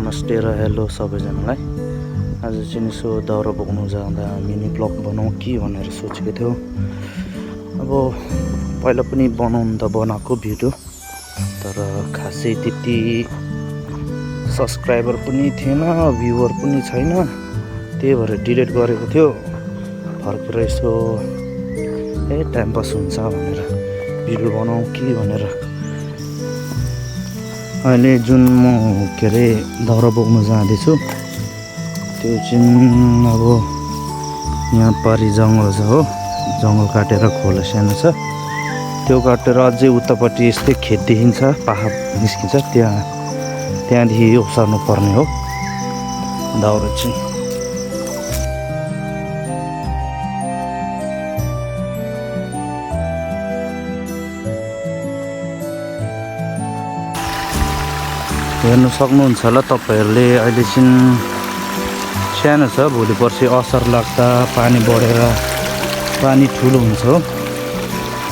नमस्ते र हेलो सबैजनालाई। आज चाहिँ यसो दाउरा बोक्नु जाँदा मिनी ब्लग बनाऊ कि भनेर सोचेको थियो। अब पहिला पनि बनाउनु त बनाएको भिडियो, तर खासै त्यति सब्सक्राइबर पनि थिएन, भ्युवर पनि छैन, त्यही भएर डिलिट गरेको थियो। फर्केर यसो टाइम पास हुन्छ भनेर भिडियो बनाऊ कि भनेर अहिले जुन म दाउरा बोक्नु जाँदैछु त्यो चाहिँ अब यहाँ पारि जङ्गल छ हो, जङ्गल काटेर खोला सानो छ, त्यो काटेर अझै उतापट्टि यस्तै खेत देखिन्छ, पहाड निस्किन्छ, त्यहाँदेखि ओसार्नु पर्ने हो दाउरा चाहिँ। हेर्नु सक्नुहुन्छ होला तपाईँहरूले, अहिले चाहिँ सानो छ, भोलि पर्सि असार लाग्दा पानी बढेर पानी ठुलो हुन्छ हो।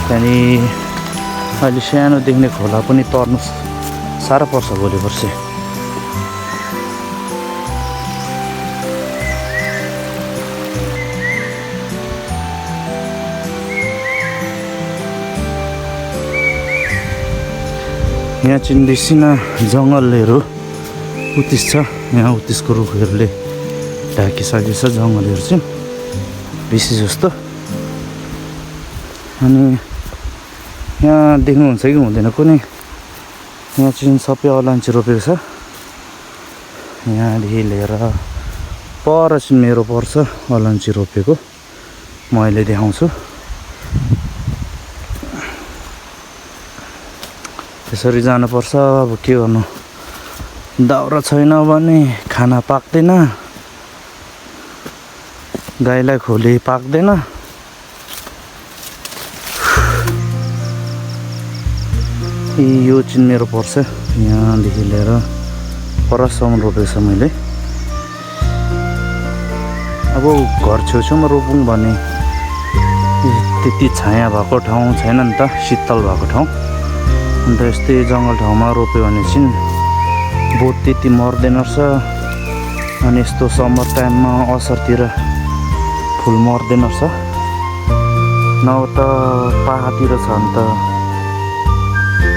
त्यहाँदेखि अहिले सानो देख्ने खोला पनि तर्नु साह्रो पर्छ भोलि पर्सि। यहाँ चाहिँ बेसी न जङ्गलहरू उत्तिस छ, यहाँ उत्तिसको रुखहरूले ढाकिसकेको छ जङ्गलहरू चाहिँ बेसी जस्तो। अनि यहाँ देख्नुहुन्छ कि हुँदैन कुनै, यहाँ चाहिँ सबै अलैँची रोपेको छ। यहाँदेखि लिएर पर चाहिँ मेरो पर्छ अलैँची रोपेको, म अहिले देखाउँछु। यसरी जानुपर्छ। अब के गर्नु, दाउरा छैन भने खाना पाक्दैन, गाईलाई खोले पाक्दैन। यो चाहिँ मेरो पर्छ, यहाँदेखि लिएर परसम्म रोपेको छ मैले। अब घर छेउछेउमा रोपौँ भने त्यति छाया भएको ठाउँ छैन नि त, शीतल भएको ठाउँ। अन्त यस्तै जङ्गल ठाउँमा रोप्यो भने चाहिँ बोट त्यति मर्दैन रहेछ। अनि यस्तो समर टाइममा असारतिर फुल मर्दैन रहेछ। नभए त पाहाडतिर छ भने त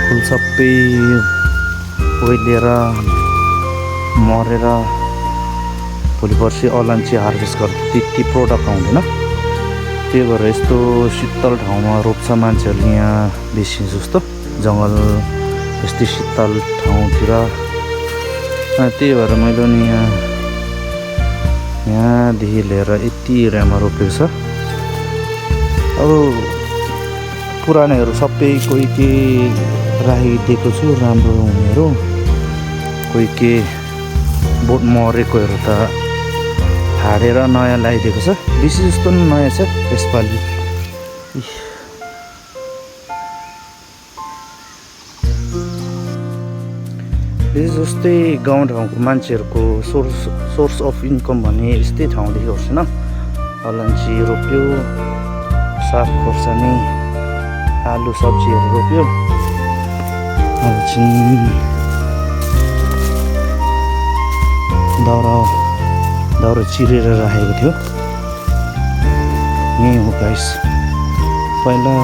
फुल सबै ओइलिएर मरेर भोलि पर्सि अलैँची हार्भेस्ट गर्दा त्यति प्रोडक्ट आउँदैन। त्यही भएर यस्तो शीतल ठाउँमा रोप्छ मान्छेहरूले यहाँ बेसी जस्तो, जङ्गल यस्तै शीतल ठाउँतिर। त्यही भएर मैले नि यहाँदेखि लिएर यति एरियामा रोपेको छ। अब पुरानोहरू सबै कोही के राखिदिएको छु, राम्रो हुनेहरू, कोही के बोट मरेकोहरू त हाडेर नयाँ लगाइदिएको छ। बेसी जस्तो नयाँ छ यसपालि। विशेष जस्तै गाउँठाउँको मान्छेहरूको सोर्स अफ इन्कम भन्ने यस्तै ठाउँदेखि होस् न, अलैँची रोप्यो, साग खोर्सानी आलु सब्जीहरू रोप्यो। अब चाहिँ दाउरा चिरेर राखेको थियो। यहीँ हो गाइस, पहिला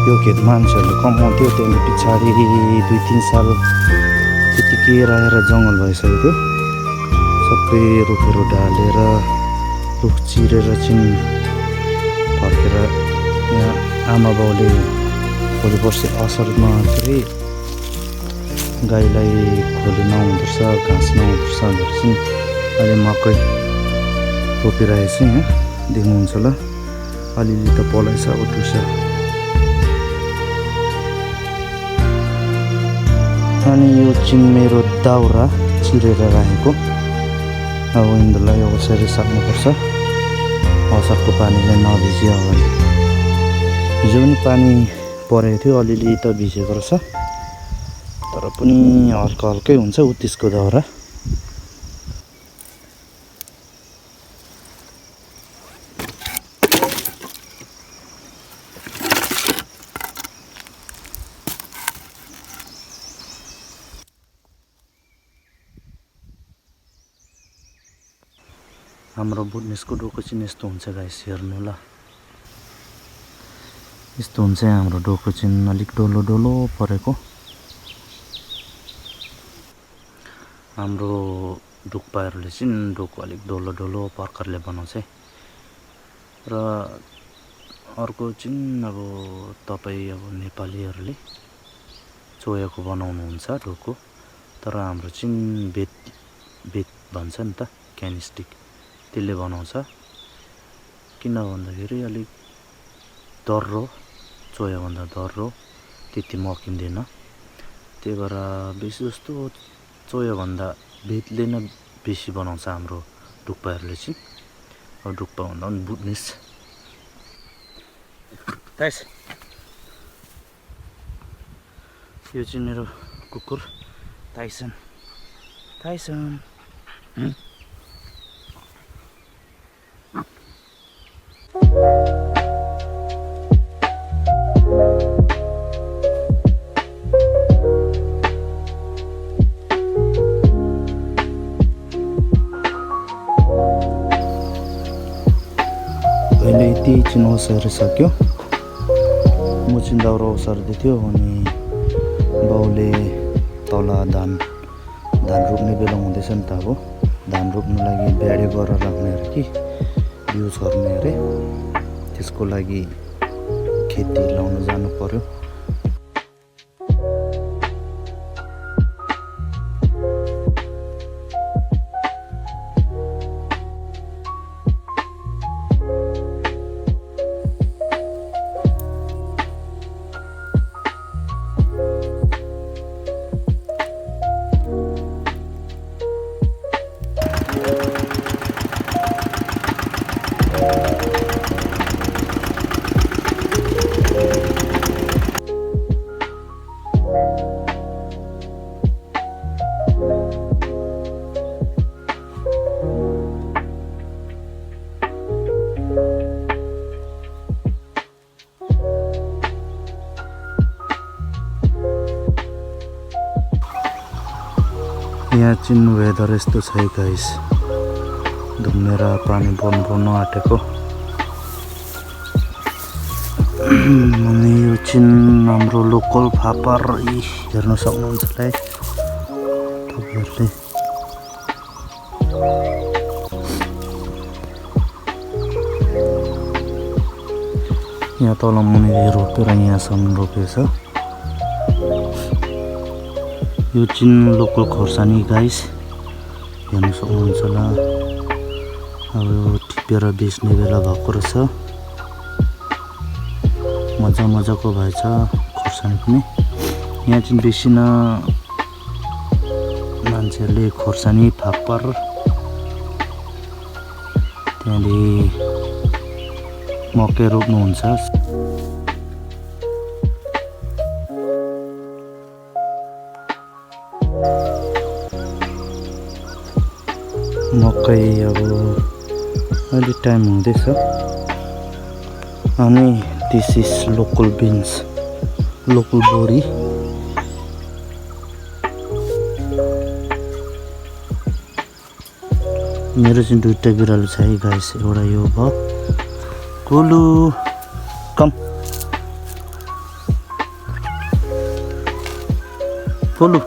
यो खेत मान्छेहरूले कमाउँथ्यो, त्यहाँदेखि पछाडि 2-3 साल त्यतिकै राखेर जङ्गल भइसकेको थियो। सबै रुखहरू ढालेर रुख चिरेर चाहिँ फर्केर यहाँ आमा बाउले भोलि पर्सि असारमा फेरि गाईलाई खोले नहुँदो रहेछ, घाँस नहुँदो रहेछ भनेर चाहिँ अहिले मकै रोपिरहेको छ। यहाँ देख्नुहुन्छ होला, अलिअलि त पलाइ छ, अब टुसा। अनि यो चाहिँ मेरो दाउरा चिरेर राखेको। अब यिनीहरूलाई यसरी सक्नुपर्छ, असारको पानीले नभिजियो भने। हिजो पनि पानी परेको थियो, अलिअलि त भिजेको रहेछ, तर पनि हल्का हल्कै हुन्छ उत्तिसको दाउरा। हाम्रो बुटनिसको डोको चाहिँ यस्तो हुन्छ गाइस, हेर्नु ल। यस्तो हुन्छ हाम्रो डोको चाहिँ, अलिक डोलो डोलो परेको। हाम्रो डुक्पाहरूले चाहिँ डोको अलिक डोलो डोलो प्रकारले बनाउँछ। र अर्को चाहिँ अब तपाईँ अब नेपालीहरूले चोयाको बनाउनुहुन्छ डोको, तर हाम्रो चाहिँ बेत भन्छ नि त, क्यानिस्टिक, त्यसले बनाउँछ। किन भन्दाखेरि अलिक दर्रो, चोयाभन्दा दर्रो, त्यति मकिँदैन। त्यही भएर बेसी जस्तो चोयाभन्दा बेतले नै बेसी बनाउँछ हाम्रो डुक्पाहरूले चाहिँ। अब डुक्पा भन्दा पनि बुटनिस। ताइस, यो चाहिँ मेरो कुकुर टाइसन। टाइसन अहिले यति चाहिँ ओसारिसक्यो। म चाहिँ दाउरा ओसार्दै थियो, अनि बाउले तल धान रोप्ने बेला हुँदैछ नि त। अब धान रोप्नु लागि ब्याडे गरेर राख्ने अरे कि युज गर्ने अरे, त्यसको लागि खेती लाउन जानु पर्यो। यहाँ चाहिँ वेदर यस्तो छ गाइस, धुमेर पानी पर्नु आँटेको। अनि यो चाहिँ हाम्रो लोकल फापर, हेर्न सक्नुहुन्छ होला तपाईँहरूले। यहाँ तल मुनि रोपेर यहाँसम्म रोपेछ। यो चाहिँ लोकल खोर्सानी गाइस, हेर्न सक्नुहुन्छ होला। अब यो टिपेर बेच्ने बेला भएको रहेछ। मजाको भएछ खोर्सानी पनि। यहाँ चाहिँ बेसी न मान्छेहरूले खोर्सानी, फापर, त्यहाँदेखि मकै रोप्नुहुन्छ। मकै अब अहिले टाइम हुँदैछ। अनि this is local beans, local बोरी। मेरो चाहिँ दुईवटा बिरालो छ है गाइस। एउटा यो भयो, कोलु कम, कोलु।